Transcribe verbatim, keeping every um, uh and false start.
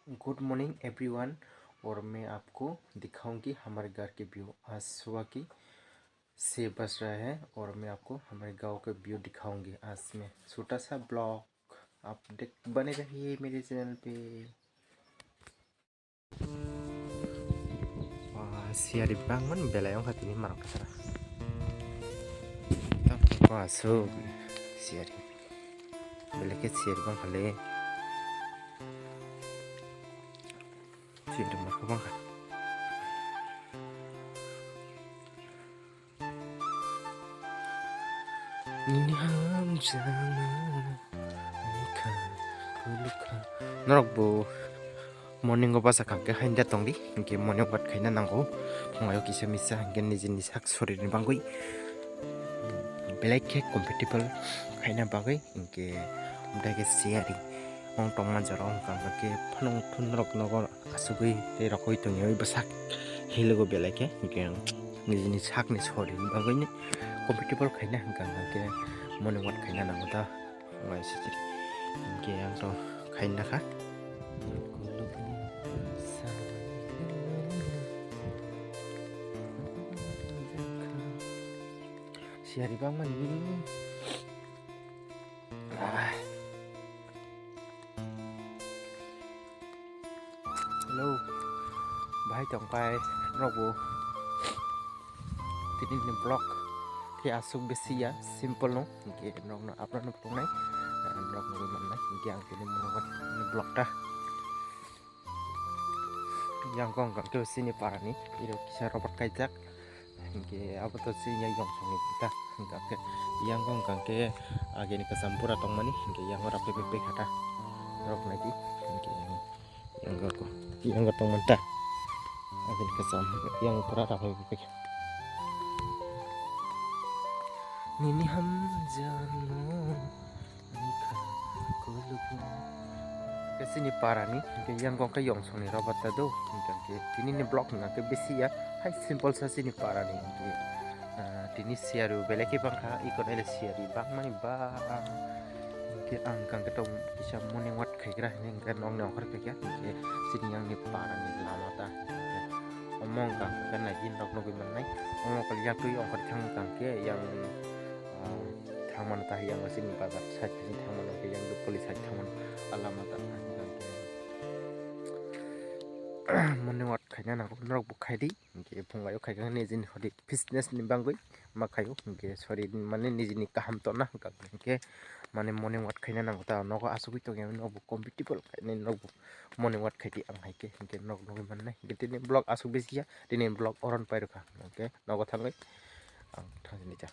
Good morning everyone, और मैं आपको दिखाऊंगी हमारे घर के व्यू। आज सुबह की छः बज रहा है और मैं आपको हमारे गांव के व्यू दिखाऊंगी। आज मैं छोटा सा ब्लॉग, आप देख बने रहिए मेरे चैनल पे। Wah, siyari bangmani belai wngkha tini marok khe sara. Wah, so siyari. Belai khe siyari bangkha le. Siyari marok bangkha. Nini hamjakma, ani kha, kulukha. Norok bo morning o basa kha khe hain da tongdi, hinkhe morning walk khaina nango. Phungaio kisa misa hinkhe nijini sak sorini bagwi belai khe comfortable khaina bagwi hinkhe, omo khe siyari. Ong tongma jora wngkha hwnkhe phano phunrok nogo asugwi tei rokoi tongya bwsak hilogo belai khe, hinkhe nijini sakni sorini bagwino comfortable khaina hwnkha hwnkhe morning walk khaina nango ta, wngkha sijiri hinkhe ang to khaina kha. Siyari bangmani. Ah. Hello, bahai tongpai norok bo. Tini ni vlog khe aswk bisi ya, simple no, hinkhe norok no upload no tongnai, norok no mannai, hinkhe ang tini ni vlog ta. Yang kong kang khe chini para ni, iro kisa robot kaijak. Hinkhe abo to chini yang song ni ta. Hinkhe yang kong kang khe agini kwcham pura tongmani, hinkhe yang ora pepe pe khata. Rok nai di, hinkhe yang ko, yang ko tongman ta. Agini kwcham, yang pura rok pepe pe. Nini hamjakma. Khe chini para ni, hinkhe yang kong khe yong song ni robot ta do, hinkhe tini ni vlog hinkhe bisi ya, hai simple sa chini para ni, hinkhe, ah, tini siyari belai khe bangkha, iko nai le siyari bangmani ba, hinkhe ang kang khe tong kisa morning walk khaigra hinkhe nong ni ongkhor khaikha, hinkhe chini yang ni para ni lama ta, hinkhe omo ang kang khe nai di norok nugwi mannai, omo khe yang twi ongkhor thang kang khe yang, ah, thangmani ta yang chini bazar side khe thangmani, hwnkhe yang police side thangmani, a lama ta morning walk khaina nango, norok bo khai di, hinkhe phungai o khaikha nijini hodi fitness ni bagwi ma khaio, hinkhe sorry mane nijini kaham tongna hwnkha, hinkhe mane morning walk khaina nango ta, nogo asugwi tongya norok bo comfortable khainai norok bo morning walk khai di ang hai khe, hinkhe norok nugwi mannai, hinkhe tini vlog aswk bisi ya, tini vlog oron pai rwkha, hinkhe nogo thangwi ang thangni ja.